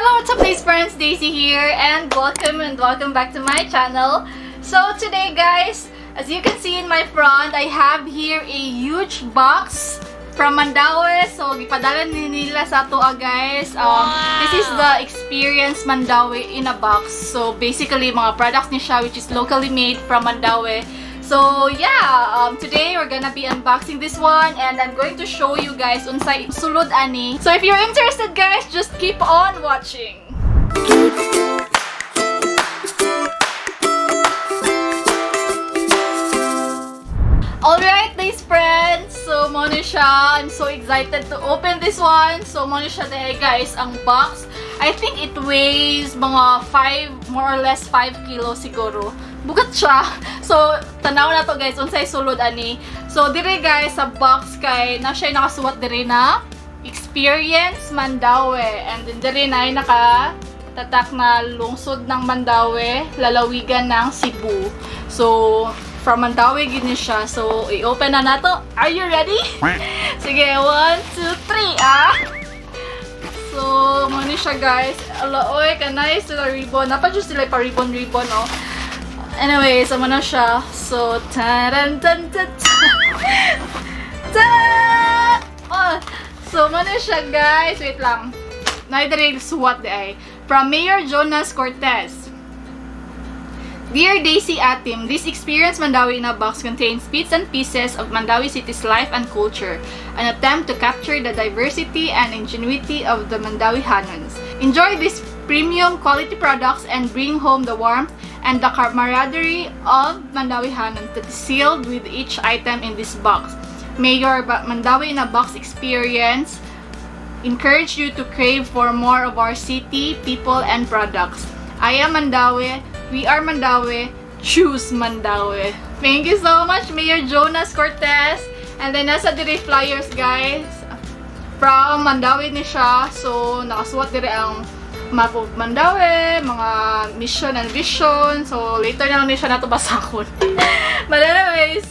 Hello, what's up, guys, friends? Daisy here, and welcome back to my channel. So today, guys, as you can see in my front, I have here a huge box from Mandaue. So gipadala ni nila sa ato, guys. This is the Experience Mandaue in a box. So basically, mga products ni siya which is locally made from Mandaue. So yeah, today we're gonna be unboxing this one and I'm going to show you guys unsay sulod ani. So if you're interested, guys, just keep on watching. Alright, these friends. So, mao ni siya. I'm so excited to open this one. So, mao ni siya dahil, guys, ang box. I think it weighs mga 5, more or less 5 kilos siguro. Bugat siya. So, tanaw na to, guys, unsay sulod ani. So, dire, guys, sa box kay na siya nakasuwat dire na Experience Mandaue. And then dire na ay naka tatak na lungsod ng Mandaue, lalawigan ng Cebu. So, from Mandaue gyud ni siya. So, i-open na nato. Are you ready? Sige, 1, 2, 3, ah! So, mao ni siya, guys. Ala, oy, kanay sila ribbon. Naa pa jud sila pa ribbon ribbon, oh. Anyway, so mao na siya. So, taran tan tan tan. Ta! Oh, so mao na siya, guys. Wait lang. Naa diri suwat di ay. From Mayor Jonas Cortez. Dear Daisy Atim, this Experience Mandaue in a box contains bits and pieces of Mandaue City's life and culture, an attempt to capture the diversity and ingenuity of the Mandauehanons. Enjoy these premium quality products and bring home the warmth and the camaraderie of Mandauehanons that is sealed with each item in this box. May your Mandaue in a box experience encourage you to crave for more of our city, people, and products. I am Mandaue. We are Mandaue. Choose Mandaue. Thank you so much, Mayor Jonas Cortez. And then, nasa dire flyers, guys. From Mandaue ni siya. So, nakasuwat dire ang map of Mandaue, mga mission and vision. So, later na lang ni siya nato basahon. But anyways,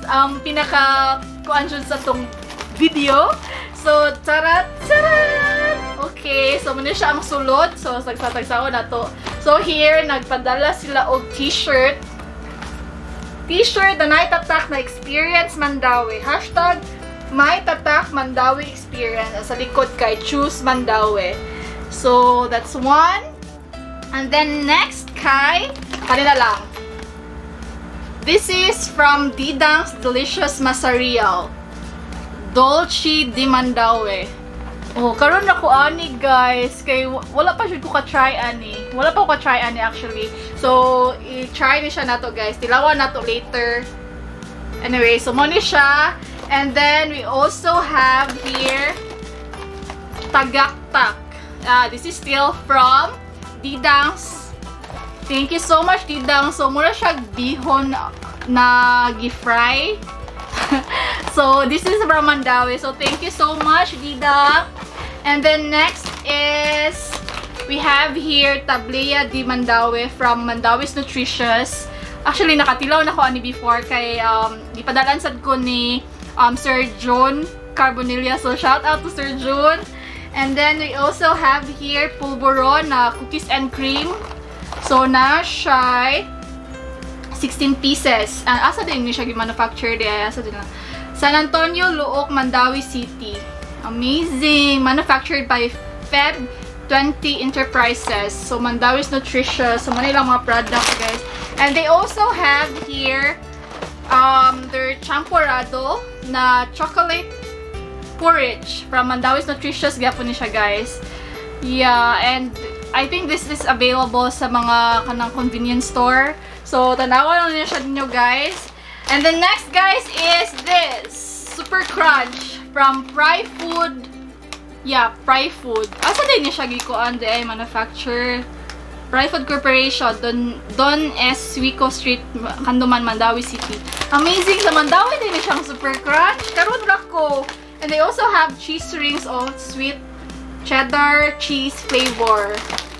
ang pinaka kuan jud sa tong video. So, tarat, tarat! Okay, so mao na siya ang sulod. So, tagsa-tagsaon na to. So, here, nagpadala sila og t-shirt. T-shirt na naitatak na Experience Mandaue. #MayTatakMandaueExperience. Sa likod kay Choose Mandaue. So, that's one. And then, next kay, kanila lang. This is from Didang's Delicious Masarial. Dolce di Mandaue. Oh, karon na ko ani, guys, kay wala pa jud ko ka-try ani. Wala pa ko ka-try ani, actually. So, i-try ni siya nato, guys. Tilawan nato later. Anyway, so mo ni siya. And then we also have here Tagaktak. Ah, this is still from Didang's. Thank you so much, Didang. So, mura siya bihon na gi-fry. So, this is from Mandaue. So, thank you so much, Didang. And then, next is, we have here Tablea di Mandaue from Mandaue's Nutritious. Actually, nakatilaw na ko ani before kay gipadalan sad ko ni Sir John Carbonilla. So, shout out to Sir June. And then, we also have here pulveron na cookies and cream. So, na siya 16 pieces. Ah, asa din ni siya gi-manufacture di ay? Asa din na? San Antonio, Looc, Mandaue City. Amazing! Manufactured by Feb 20 Enterprises. So, Mandaue's Nutritious. So, mao nilang mga products, guys. And they also have here their champorado na chocolate porridge from Mandaue's Nutritious. Gyapon ni siya, guys. Yeah, and I think this is available sa mga kanang convenience store. So, tanawa lang niyo siya ninyo, guys. And the next, guys, is this Super Crunch from Fry Food. Yeah, Fry Food. Asa din niya siya gikuan di ay manufacture? Fry Food Corporation, Don S. Wico Street, Canduman, Mandaue City. Amazing! Sa Mandaue din niya siyang Super Crunch. Karon ra ko. And they also have cheese rings of sweet cheddar cheese flavor.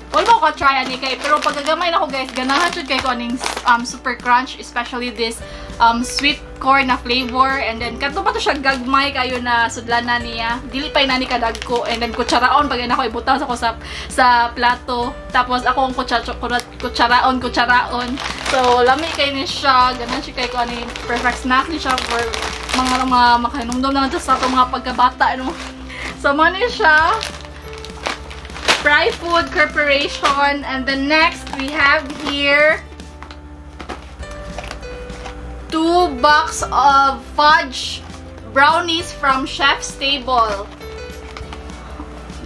Wala pa ko ka-try ani kay, pero pagkagamay na ko, guys, ganahan jud kay ko aning Super Crunch, especially this sweet corn na flavor. And then kadto pa to siya gagmay kayo na sudlana niya. Dili pa nani kadagko, and then kutsaraon pag ako ibutang sa ko sa plato. Tapos ako ang kutsaraon kutsaraon. So lami kay ni siya, ganahan siya kay ko ani, perfect snack ni siya for mga makahinumdom na sa atong mga pagkabata, no? So mo ni siya. Fry Food Corporation. And the next, we have here two box of fudge brownies from Chef's Table.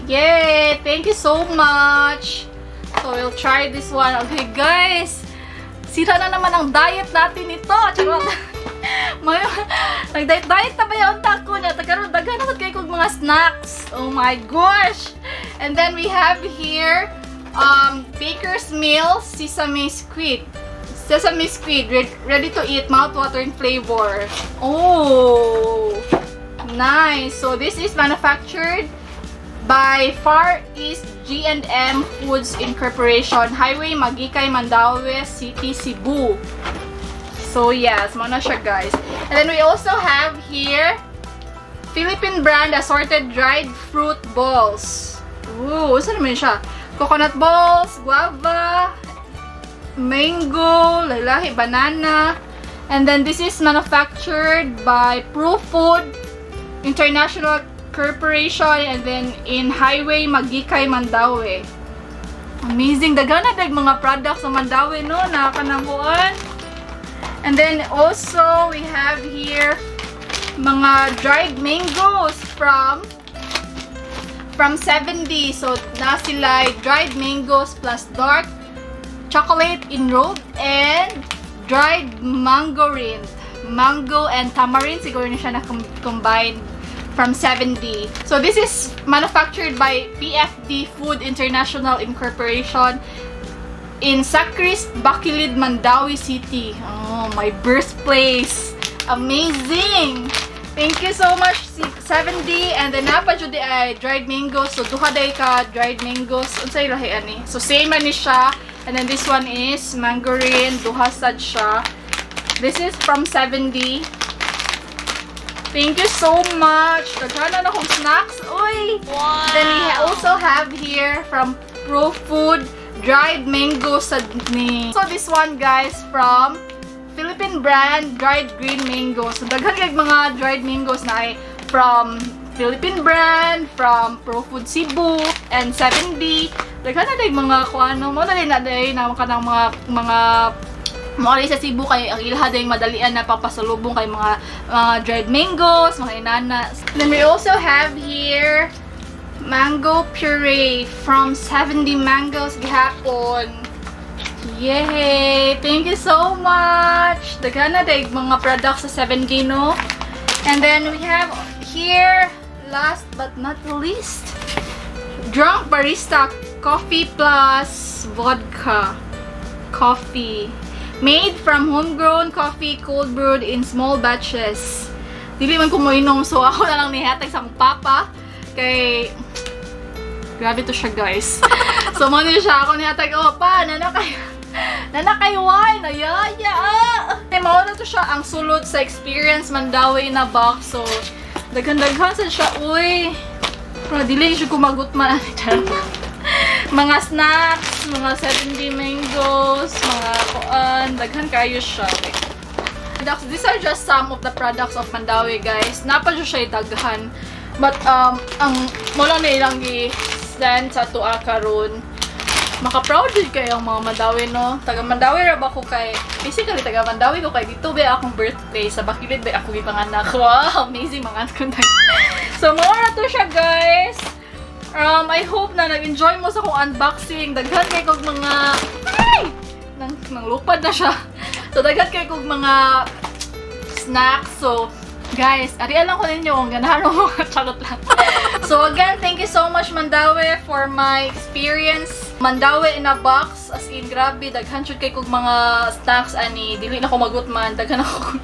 Yay! Thank you so much! So, we'll try this one. Okay, guys! Sira na naman ang diet natin ito. Charot! Nag-diet-diet na ba yung ko niya? Tagaroon, daghan na sad kay kog mga snacks. Oh my gosh! And then we have here Baker's Meal Sesame Squid. Sesame squid, ready to eat, mouth-watering flavor. Oh! Nice! So this is manufactured by Far East G&M Foods Incorporation, Highway Maguikay, Mandaue City, Cebu. So yes, mo na siya, guys. And then we also have here Philippine Brand assorted dried fruit balls. Ooh, saan naman siya? Coconut balls, guava, mango, lahi banana. And then this is manufactured by Pro Food International Corporation and then in Highway Maguikay, Mandaue. Amazing. Daghan na dag mga products sa Mandaue, no? Nakakanangkuan. And then also, we have here mga dried mangoes from 7D. So, na sila dried mangoes plus dark chocolate enrobed and dried mango rind. Mango and tamarind siguro na siya na combined from 7D. So this is manufactured by PFD Food International Incorporation in Sacrist, Bakilid, Mandaue City. Oh, my birthplace. Amazing! Thank you so much, 7D. And then naa pa jud ay dried mangoes. So duha day ka dried mangoes. Unsay lahi ani? So same man ni siya. And then this one is mango rind. Duha sad siya. This is from 7D. Thank you so much. Daghan na akong snacks. Uy! Wow. Then we also have here from Pro Food dried mango sadni. So this one, guys, from Philippine Brand dried green mango. So daghan kay mga dried mangoes na ay from Philippine Brand, from Pro Food Cebu, and 7D. Daghan na day mga kuano mo na na day na kanang mga mo sa Cebu kay ang ilha day madalian na papasalubong kay mga dried mangoes, mga inanas. Then we also have here mango puree from 70 Mangoes gihapon. Yay! Thank you so much! Daghan na day mga products sa 7D, no? And then we have here, last but not the least, Drunk Barista Coffee Plus Vodka Coffee. Made from homegrown coffee, cold brewed in small batches. Dili man ko moinom, so ako na lang nihatag sa akong papa. Kay, grabe to siya, guys. So, mo ni siya ako nihatag, "Oh, pa, nana kay wine, ayaya, ah." Kay mao na to siya ang sulod sa Experience Mandaue na box. So, daghan-daghan sa siya, uy. Pero dili siya kumagot man. Charot. Mga snacks, mga 70 mangoes, mga kuan, daghan kayo siya. Products. These are just some of the products of Mandaue, guys. Naa pa jud siya daghan. But, ang mo lang na ilang gi-send sa atoa karon. Maka-proud jud kayo ang mga Mandaue, no? Taga Mandaue ra ba ko kay, basically, taga Mandaue ko kay dito ba akong birthplace. Sa Bakilid ba ako gipanganak. Wow, amazing mga anak. So, mao na to siya, guys. I hope na nag-enjoy mo sa akong unboxing. Daghan kay kog mga, ay! Nang lupad na siya. So, daghan kay kog mga snacks. So, guys, arian lang ko ninyo kung ganahan mo. Charot lang. So, again, thank you so much, Mandaue, for my experience. Mandaue in a box. As in, grabe, daghan jud kay kog mga snacks ani. Dili na ko magutman. Daghan ako.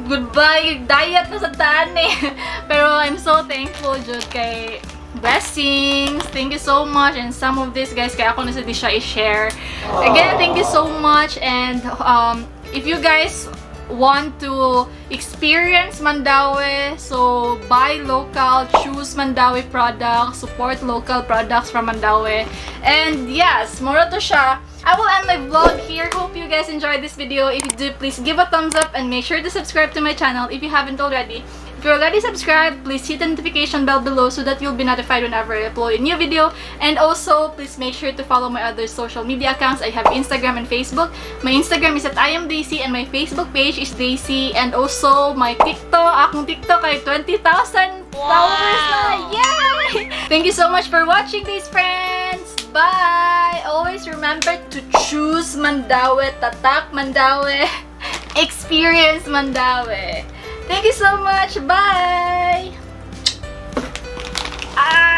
Goodbye, diet na sa taan eh. Pero I'm so thankful jud kay Blessings. Thank you so much. And some of this, guys, kaya ako na sad siya i-share. Again, thank you so much. And if you guys want to experience Mandaue, so buy local, choose Mandaue products, support local products from Mandaue. And yes, mao ra to siya. I will end my vlog here. Hope you guys enjoyed this video. If you do, please give a thumbs up and make sure to subscribe to my channel if you haven't already. If you're already subscribed, please hit the notification bell below so that you'll be notified whenever I upload a new video. And also, please make sure to follow my other social media accounts. I have Instagram and Facebook. My Instagram is @IamDaisy and my Facebook page is Daisy. And also, my TikTok, akong TikTok ay 20,000 followers na. Yay! Thank you so much for watching this, friends! Bye! Always remember to choose Mandaue, tatak Mandaue, experience Mandaue. Thank you so much. Bye! Ah!